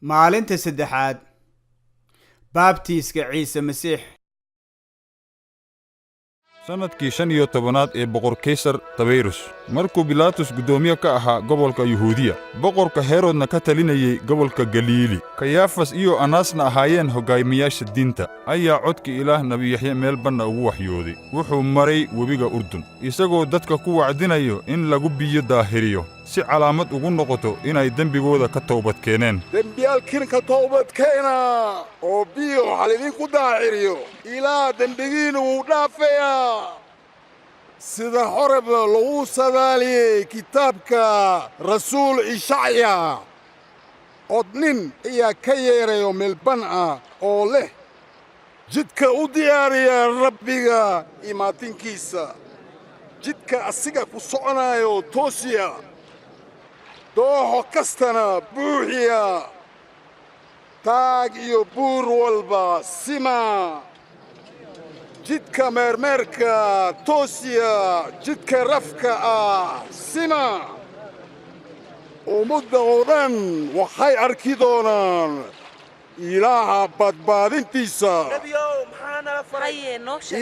Maalinta saddexaad, baabtiiska Ciise Masiix. Sannadkii 15aad ee Boqor Kaysar Tabayrus, markuu Bilaatus guddoomiye ka ahaa gobolka Yuhuudiya, boqorka Herodna ka talinayey gobolka Galiili, Kayaafas iyo Anaasna ahaayeen hoggaamiyaasha diinta, ayaa codkii Ilaah Nebi Yaxye meel banna ugu waxyooday. Wuxuu maray webiga Urdun, isagoo dadka ku wacdinayo in lagu biyo daahiriyo, si calaamad ugu noqoto inay dembigooda ka toobad keeneen. Dembiyaalkiinka toobadkeena oo biyo halidinku daahiriyo, Ilaa dembigiinna wuu dhaafayaa, sida horeba lagu sadaaliyey kitaabka rasuul Ishacya: "Od nin ayaa ka yeedrayo meel ban ah oo leh, 'Jidka u diyaariya Rabbiga imaatinkiisa, jidka asiga ku soconayo toosiya, dooxo kastana buuxiya, taag iyo buur walba sima, jidka meermeerka toosiya, jidka rafka ah sima. Ummadda oo dhan waxay arki doonaan Ilaaha badbaadintiisa.'"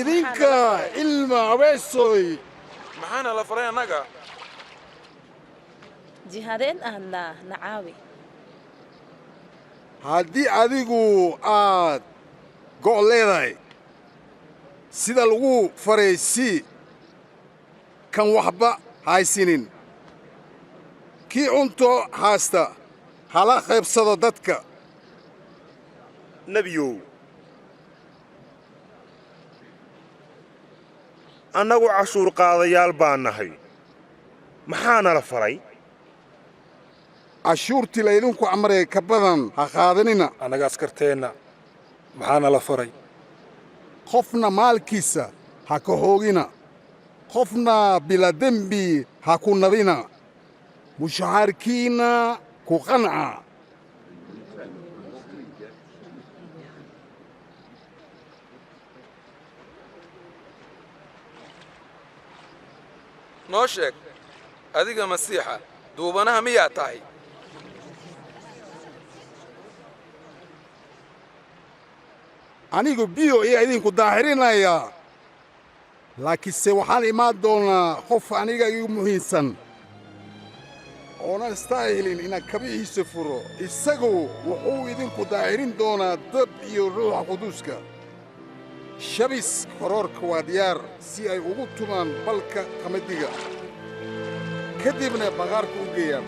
Idinka ilma abeesoy! Maxaana la faray annaga? Jihadeen aadnaa? Nacaawi. Haddii adigu aad go' leedahay, sida lagu faray sii kan waxba haysinin. Kii cunto haysta hala qaybsado dadka. Nebiyow, annagu cashuur qaadayaal baan nahay. Maxaana la faray? Cashuurtii laydinku amray ka badan ha qaadanina. Annaga askarteenna, maxaana la faray? Qofna maalkiisa ha ka hoogina, qofna bila dembi ha ku nabina. Mushahaarkiinna ku qanca. Noo sheeg, adiga Masiixa duubanaha miyaa tahay? Anigu biyo ayaa idinku daahirinayaa, laakiinse waxaan imaan doonaa qof aniga igu muhiimsan oonan istaahilin inaan kabihiisa furo. Isagu wuxuu idinku daahirin doonaa dab iyo Ruuxa Quduuska. Shabis koroorka waa diyaar si ay ugu tumaan balka qamadiga, ka dibna baqaarka u geeyaan.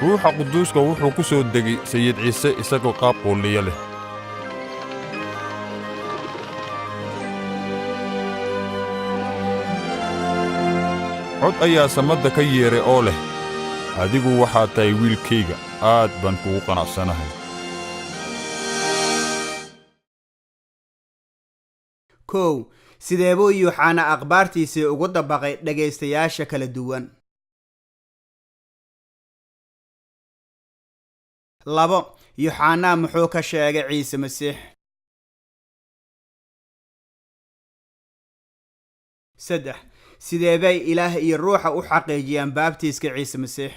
Ruuxa Quduuska wuxuu ku soo degay Sayid Ciise isagoo qaab quulliyo leh. Cod ayaa samadda ka yeedhay oo leh: "Adigu waxaad tahay wiilkayga, aad baan kugu qanacsanahay." 1. Sidee buu Yuuxana akhbaartiisii ugu dabaqay dhegaystayaasha kala duwan? 2. Yuuxanaa muxuu ka sheegay Ciise Masiix? 3. Sidee bay Ilaah iyo Ruuxa u xaqiijiyaan baabtiiska Ciise Masiix?